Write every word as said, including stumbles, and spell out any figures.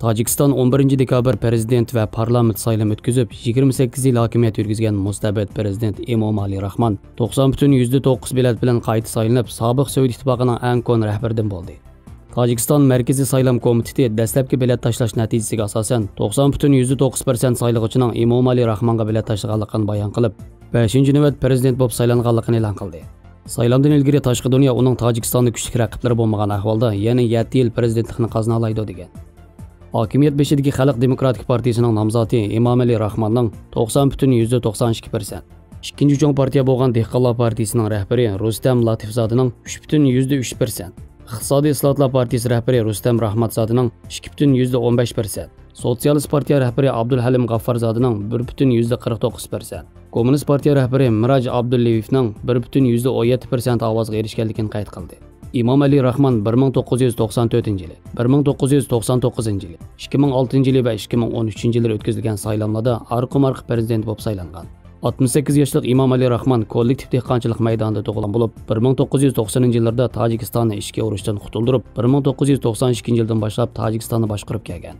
تاجىكىستان ئون بىرىنچى دېكابىر پىرېزىدېنت ۋە پارلامېنت سايلىمى ئۆتكۈزۈپ، يىگىرمە سەككىز يىل ھاكىمىيەت يۈرگۈزگەن مۇستەبىت پىرېزىدېنت ئىمومالى راخمان توقسان پۈتۈن يۈزدە توققۇز بېلەت بىلەن قايتا سايلىنىپ، سابىق سوۋېت ئىتتىپاقىنىڭ ئەڭ كونا رەھبىرىدىن بولدى. تاجىكىستان مەركىزىي سايلام كومىتېتى دەسلەپكى بېلەت تاشلاش نەتىجىسىگە ئاساسەن، توقسان پۈتۈن يۈزدە توققۇز پىرسەنت سايلىغۇچىنىڭ ئىمومالى راخمانغا بېلەت تاشلىغانلىقىنى بايان قىلىپ، بەشىنچى نۆۋەت پىرېزىدېنت بولۇپ سايلانغانلىقىنى ئېلان قىلدى. سايلامدىن ئىلگىرى تاشقى دۇنيا ئۇنىڭ تاجىكىستاندا كۈچلۈك رەقىبلىرى بولمىغان ئەھۋالدا يەنە يەتتە يىل پىرېزىدېنتلىقنى قازىنالايدۇ دېگەن. ھاكىمىيەت بېشىدىكى خەلق دېموكراتىك پارتىيىسىنىڭ نامزاتى ئىمامئەلى راخماننىڭ توقسان پۈتۈن يۈزدە توقسان ئىككى پىرسەنت، ئىككىنچى چوڭ پارتىيە بولغان دېھقانلار پارتىيىسىنىڭ رەھبىرى رۇستەم لاتىفزادىنىڭ ئۈچ پۈتۈن يۈزدە ئۈچ پىرسەنت، ئىقتىسادىي ئىسلاھاتلار پارتىيىسى رەھبىرى رۇستەم راھماتزادىنىڭ ئىككى پۈتۈن يۈزدە ئون بەش پىرسەنت، سوتسىيالىست پارتىيە رەھبىرى ئابدۇلھەلىم غاففارزادىنىڭ بىر پۈتۈن يۈزدە قىرىق توققۇز پىرسەنت، كوممۇنىست پارتىيە رەھبىرى مىراج ئابدۇللېۋېۋنىڭ بىر پۈتۈن يۈزدە ئون يەتتە پىرسەنت ئاۋازغا ئېرىشكەنلىكىنى قەيت قىلدى. ئىمامئەلى راخمان بىر مىڭ توققۇز يۈز توقسان تۆتىنچى يىلى، بىر مىڭ توققۇز يۈز توقسان توققۇزىنچى يىلى، ئىككى مىڭ ئالتىنچى يىلى ۋە ئىككى مىڭ ئون ئۈچىنچى يىللىرى ئۆتكۈزۈلگەن سايلاملاردا ئارقىمۇ ئارقا پىرېزىدېنت بولۇپ سايلانغان. ئاتمىش سەككىز ياشلىق ئىمامئەلى راخمان كوللېكتىپ دېھقانچىلىق مەيدانىدا تۇغۇلغان بولۇپ، بىر مىڭ توققۇز يۈز توقسىنىنچى يىللاردا تاجىكىستاننى ئىچكى ئۇرۇشتىن قۇتۇلدۇرۇپ، بىر مىڭ توققۇز يۈز توقسان ئىككىنچى يىلدىن باشلاپ تاجىكىستاننى باشقۇرۇپ كەلگەن.